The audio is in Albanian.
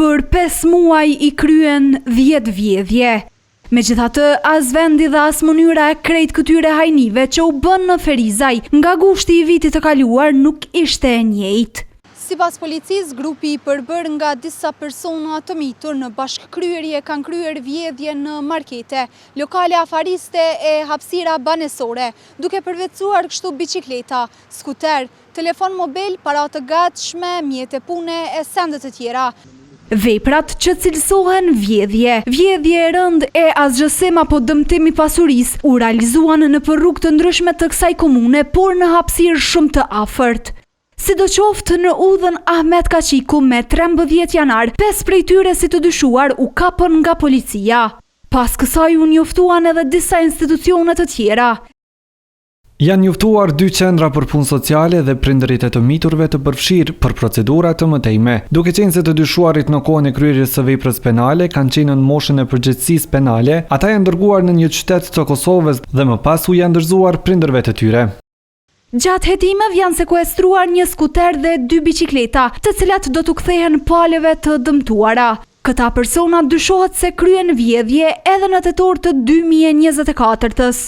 Për pesë muaj i kryen dhjetë vjedhje. Megjithatë, as vendi dhe as mënyra e krejt këtyre hajnive që u bënë në Ferizaj nga gushti i vitit të kaluar nuk ishte e njëjtë. Sipas policisë, grupi i përbërë nga disa persona të mitur në bashkëkryerje kanë kryer vjedhje në markete, lokale afariste e hapësira banesore, duke përvetësuar kështu biçikleta, skuterë, Telefon mobil, para të gatshme, mjete pune e sende të tjera. Veprat që cilësohen vjedhje, vjedhje e rëndë e asgjësim apo dëmtim i pasurisë u realizuan nëpër rrugë të ndryshme të kësaj komune, por në hapësirë shumë të afërt. Sidoqoftë, në udhën Ahmet Kaçiku me 13 janar, pesë prej tyre si të dyshuar u kapën nga policia. Pas kësaj u njoftuan edhe disa institucione të tjera. Janë njoftuar dy qendra për punë sociale dhe prindërit e të miturve të përfshirë për procedura të mëtejme. Duke qenë se të dyshuarit në kohën e kryerjes së veprës penale kanë qenë nën moshën e përgjegjësisë penale, ata janë dërguar në një qytet të Kosovës dhe më pas u janë dorëzuar prindërve të tyre. Gjatë hetimeve janë sekuestruar një skuter dhe dy biçikleta, të cilat do t'u kthehen palëve të dëmtuara. Këta persona dyshohet se kryen vjedhje edhe në tetor të 2024-ës.